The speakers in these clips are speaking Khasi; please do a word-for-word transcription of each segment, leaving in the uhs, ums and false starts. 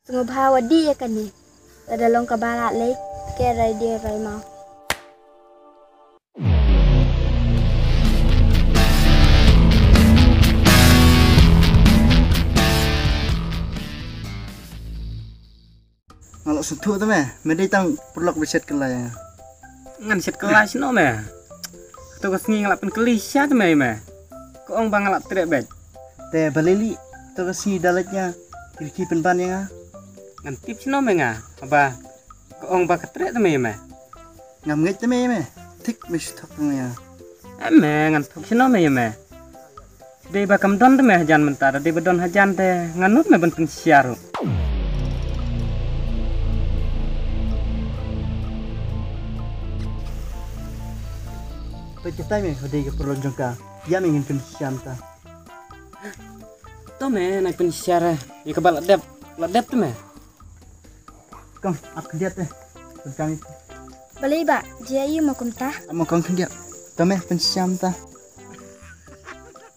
Sngewbha wat dih ïa kane. Lada long kaba lah leh, ka rai dei rai maw. Nga la sngewthuh te me, me dei tang paralok ba shet kylla ïa nga. Ngan shet kylla shano me? Kato ka sngi nga la pynkylli shisha te me ïa me. Ka ong ba nga la treh beit. Te balei lei, kato ka sngi da leit nga, ki rkhie pynban ïa nga. Ngan tip shano me nga, haba ka ong ba ka treh te me ïa me. Ngam ngeit te me ïa me. Thik me shu thok te me ïa nga. Em me, ngan thok shano me ïa me. Dei ba kam don te me hajan mynta, da dei ba don hajan te ngan nud me ban pynshiar ruh. Peit katai me, ka dei ka paralok jong ka. Ïa me ngin pynshiar mynta. To me, nai pynshiar ïa kaba la dep, la dep te me. Kong, ap khyndiat te. Pynskam ïa. Balei bah, jia ïa mo kumta? Ap mo kong khyndiat. To me, pynshiar mynta.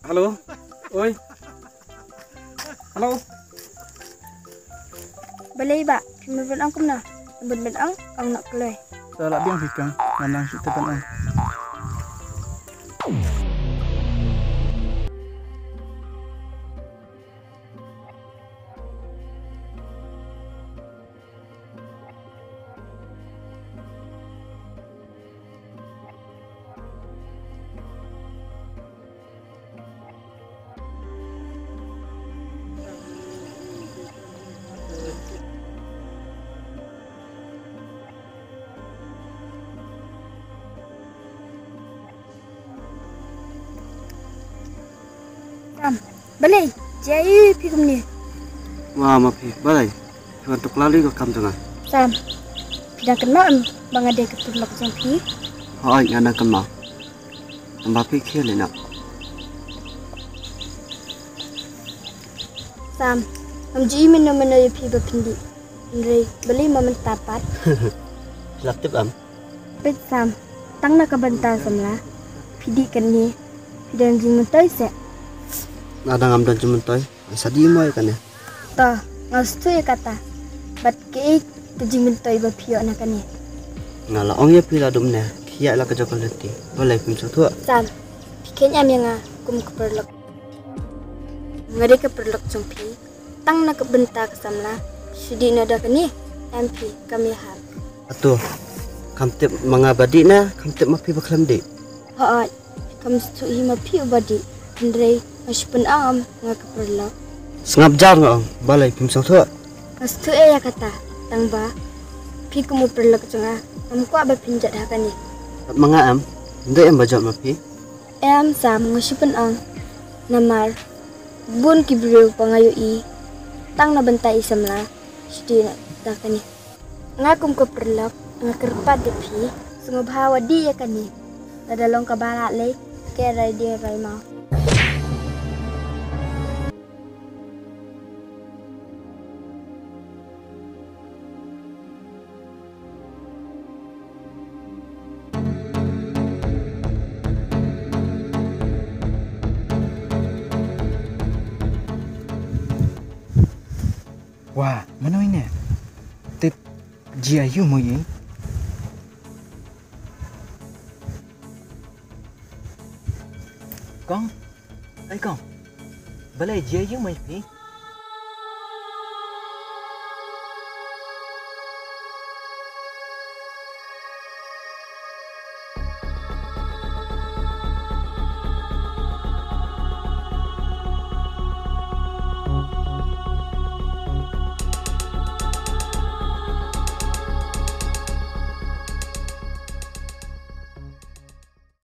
Halo. Oi. Halo. Balei bah, phim bud ong kumno? Bud bud ong, ong noh kloi. To lah biang phi kong, nga nang shu tip ban ong. Sam, balei? Jia ïa phi kumne. Wa ma phi, balei? Phi wan tuklar ïa ka kam jong nga. Sam, phi dang kynmaw em ba nga dei ka paralok jong phi? Hooid, nga dang kynmaw. Tang ba phi khie lei noh. Sam, ngam ju i mynno mynno ïa phi ba phin dih. Hynrei balei ma mynta pat? Phi la tip em? Peit Sam, tang na ka bynta samla phi dih kane, phi don jingmyntoi se? Nga dang ngam don jingmyntoi, nga sa dih mo ïa kane. To, nga sngewthuh ïa kata. Bad kaei ka jingmyntoi ba phi ïoh na kane? Nga la ong ïa phi la dum ne, khie ïa la ka jong ka lynti. Balei phim sngewthuh? Sam, phi kheiñ em ïa nga kum ka paralok. Nga dei ka paralok jong phi. Tang na ka bynta ka samla, shu dih noh da kane, em phi, kam ïahap. Ato, kam tip ma nga ba dih ne, kam tip ma phi ba khlem dih. Hooid, kam sngewthuh hi ma phi uba dih, hynrei nga shu pyn-ong em nga ka paralok. Sngap jar nga ong, balei phim sngewthuh? Nga sngewthuh ïa kata, tang ba phi kum u paralok jong nga, ngam kwah ba phin jot ha kane. Bad ma nga em, ym dei em ba jot ma phi? Em Sam, nga shu pyn-ong. Namar bun ki briew ba nga ïohi tang na bynta i samla, shu dih noh da kane. Nga kum ka paralok, nga kyrpad ïa phi, sngewbha wat dih ïa kane. Lada long kaba lah lei, ka rai dei rai maw. Wah, mano ine? Tip jia ïa u mo ïa. Kong, ai kong. Balei jia ïa u mo ïa phi?